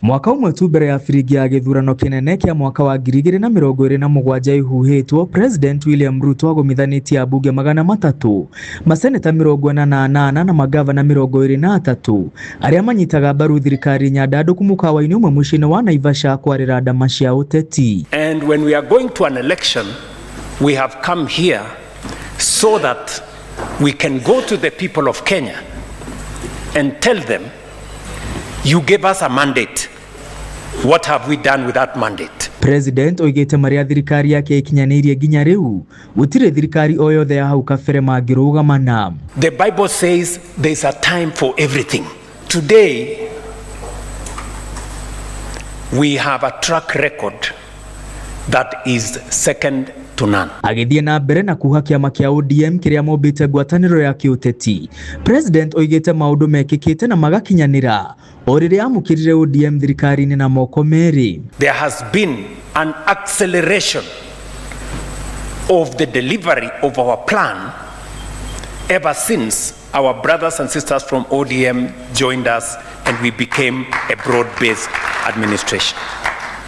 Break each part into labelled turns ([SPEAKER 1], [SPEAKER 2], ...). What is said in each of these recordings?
[SPEAKER 1] Mwaka ũmwe tu mbere ya biringi ya gĩthurano kĩnene kĩa mwaka wa 2027 ĩhuhĩtwo, President William Ruto agomithanĩtie ambunge 300, maseneta 48 na magavana 23 arĩa manyitaga mbaru thirikari nyandandũku mũkawa-inĩ ũmwe mũciĩ-inĩ wa Naivasha kwarĩra ndama cia ũteti.
[SPEAKER 2] And when we are going to an election, we have come here so that we can go to the people of Kenya and tell them, "You gave us a mandate. What have we done with that mandate?"
[SPEAKER 1] President oigĩte marĩa thirikari yake ĩkinyanĩirie nginya rĩu gũtirĩ thirikari o yothe ya hau kabere mangĩrũgamana.
[SPEAKER 2] The Bible says there's a time for everything. Today, we have a track record that is second to none.
[SPEAKER 1] Agĩthiĩ na mbere na kuha kĩama kĩa ODM kĩrĩa mombĩte ngwatanĩro ya kĩũteti, President oigĩte maũndũ mekĩkĩte na magakinyanĩra o rĩrĩa amũkĩrire ODM thirikari-inĩ na moko merĩ.
[SPEAKER 2] There has been an acceleration of the delivery of our plan ever since our brothers and sisters from ODM joined us and we became a broad-based administration.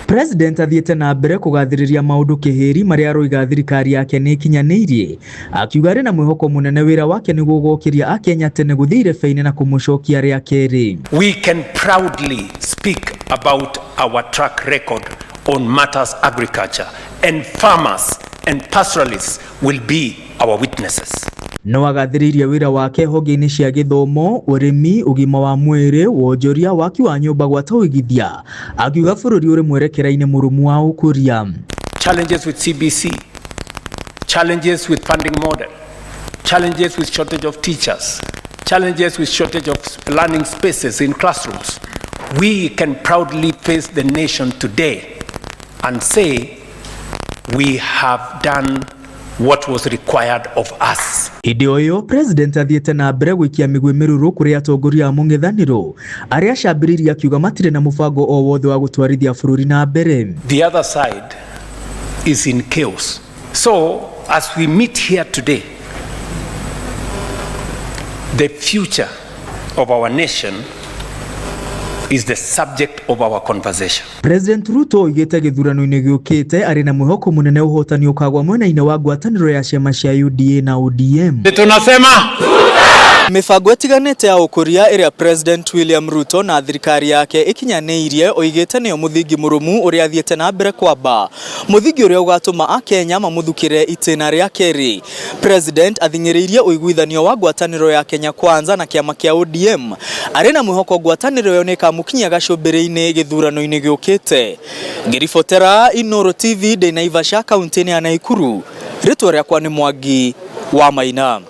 [SPEAKER 1] President athiĩte na mbere kũgathĩrĩria maũndũ kĩhĩri marĩa aroiga thirikari yake nĩ ĩkinyanĩirie, akiuga arĩ na mwĩhoko mũnene wĩra wake nĩguo ũgokĩria akenya tene gũthiĩ irebe-inĩ na kũmũcokia rĩa kerĩ.
[SPEAKER 2] We can proudly speak about our track record on matters agriculture, and farmers and pastoralists will be our witnesses.
[SPEAKER 1] No agathĩrĩirie wĩra wake honge-inĩ cia gĩthomo, ũrĩmi, ũgima wa mwĩrĩ, wonjoria, waki wa nyũmba gwata ũigithia, akiuga bũrũri ũrĩ mwerekera-inĩ mũrũmu wa ũkũria.
[SPEAKER 2] Challenges with CBC, challenges with funding model, challenges with shortage of teachers, challenges with shortage of learning spaces in classrooms. We can proudly face the nation today and say we have done what was required of us.
[SPEAKER 1] Hĩndĩ o ĩyo President athiĩte na mbere gũikia mĩguĩ mĩrũrũ kũrĩ atongoria a mũng'ethanĩro arĩa acambĩrĩirie akiuga matirĩ na mũbango o wothe wa gũtwarithia bũrũri na mbere.
[SPEAKER 2] The other side is in chaos. So, as we meet here today, the future of our nation is the subject of our conversation.
[SPEAKER 1] President Ruto oigĩte gĩthurano-inĩ gĩũkĩte arĩ na mwĩhoko mũnene ũhotani ũkagwa mwena-inĩ wa ngwatanĩro ya ciama cia UDA na ODM.
[SPEAKER 2] Tunasema
[SPEAKER 1] Mĩbango ĩtiganĩte ya ũkũria ĩrĩa President William Ruto na thirikari yake ĩkinyanĩirie oigĩte nĩyo mũthingi mũrũmu ũrĩa athiĩte na mbere kwamba mũthingi ũrĩa ũgatũma akenya mamũthukĩre itĩna rĩa kerĩ. President athing'ĩrĩirie ũiguithanio wa ngwatanĩro ya Kenya Kwanza na kĩama kĩa ODM arĩ na mwĩhoko ngwatanĩro ĩyo nĩ ĩkamũkinyia gacũmbĩrĩ-inĩ gĩthurano-inĩ gĩũkĩte. Ngĩribotera Inooro TV ndĩ Naivasha kaunti-inĩ ya Naikuru, rĩtwa rĩakwa nĩ Mwangi wa Maina.